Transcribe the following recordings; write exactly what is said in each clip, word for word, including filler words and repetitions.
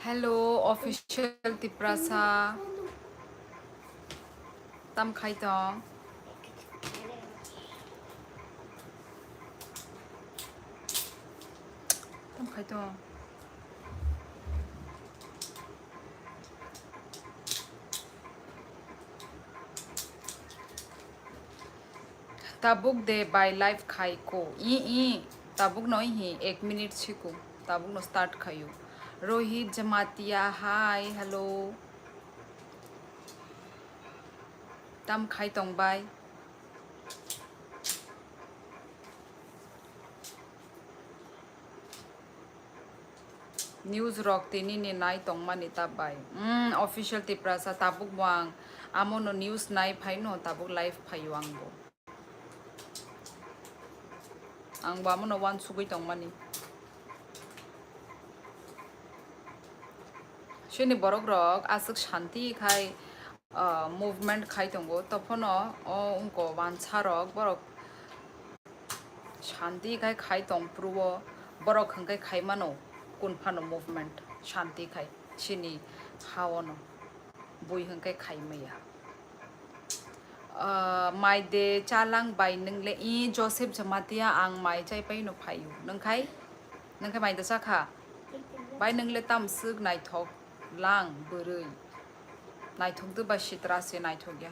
Hello, official Tiprasa. Tam khai tong? Tam khai tong? Tabuk de bai live khai ko. I, i. Tabuk no hi ek minute siko. Tabuk no start khayo. Rohit Jamatia, hi, hello. Tam khai tong bai? News rok tini ni nai tongmani ta bai. Mm, official Tiprasa tabuk bo ang amo no news nai phai no tabuk live phaio ang bo. Ang bo amo no uansugui tongmani. Chini borok rok aswk shanti khai, ah, movement khai tongo, tophono o wngko wansa rok borok shanti khai khai tong phuru o borok hwnkhe khai mano kun phano movement shanti khai chini ha o no bui hwnkhe khai maya. Ah, mai de chalang bai nwngle i Joseph Jamatia ang mai chai pai no phaio. Nungkhai? Nungkhai mai da chakha? Bai nwngle tamswk naithok lang bwrwi. Naithok de ba sitra se naithok ya.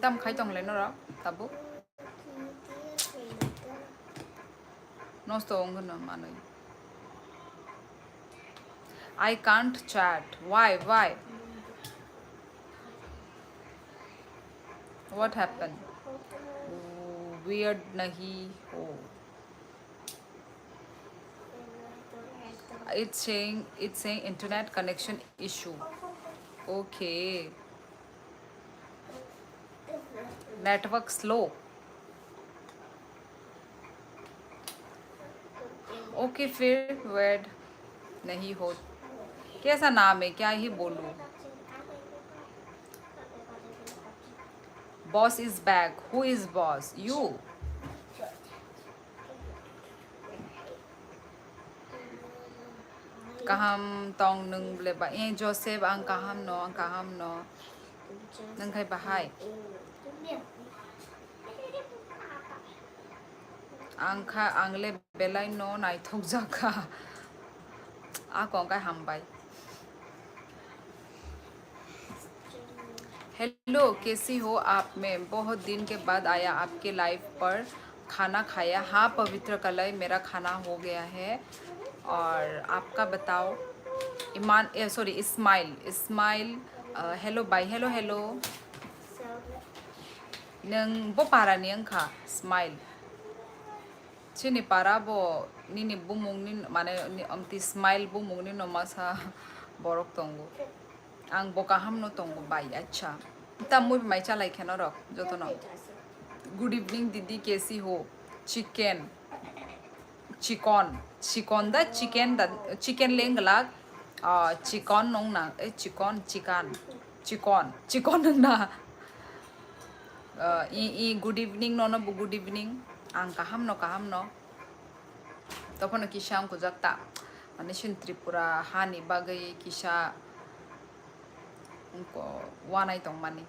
Tam khai tong le norok tabuk? Nosto wngkha no manwi. I can't chat. Why? Why? What happened? Oh, weird nahi ho. It's saying, it's saying internet connection issue. Okay. Network slow. Okay, फिर वेट नहीं हो। कैसा नाम है, क्या ही बोलूं? Boss is back. Who is boss? You. Kaham tong nung ble ba? Eh, Joseph, ang kaham no, ang kaham no. Nung khai bahai? Ang kha, ang le belai no naithok jakha. A kong khai hambai. Hello, कैसी हो आप? मैं बहुत दिन के बाद आया आपके लाइव पर। खाना खाया? हाँ पवित्र कलय, मेरा खाना हो गया है। और आपका बताओ? ईमान, ए, सॉरी, इस्माइल, इस्माइल, अ, हेलो भाई, हेलो, हेलो। नों बो पारा नि wngkha, smile? Chini para bo nini bumung ni, mane, ni, amtwi Smile bumung ni no masa borok tongo. Ang bo kaham no tongo bai, acha. Ta mui mai chalai khe norok joto no. Good evening didi, kaisi ho? Chicken. Chikon. Chikon da, chicken da, chicken le wng glak. Ah, chikon nung na, eh, chikon, chikan. Chikon. Chikon wng na. Ah, i, i, good evening, nono bo good evening. Ang kaham no, kaham no. Tophono kisa ang kujak ta. Mane sin Tripura hani bagwi kisa wngko wanai tongmani.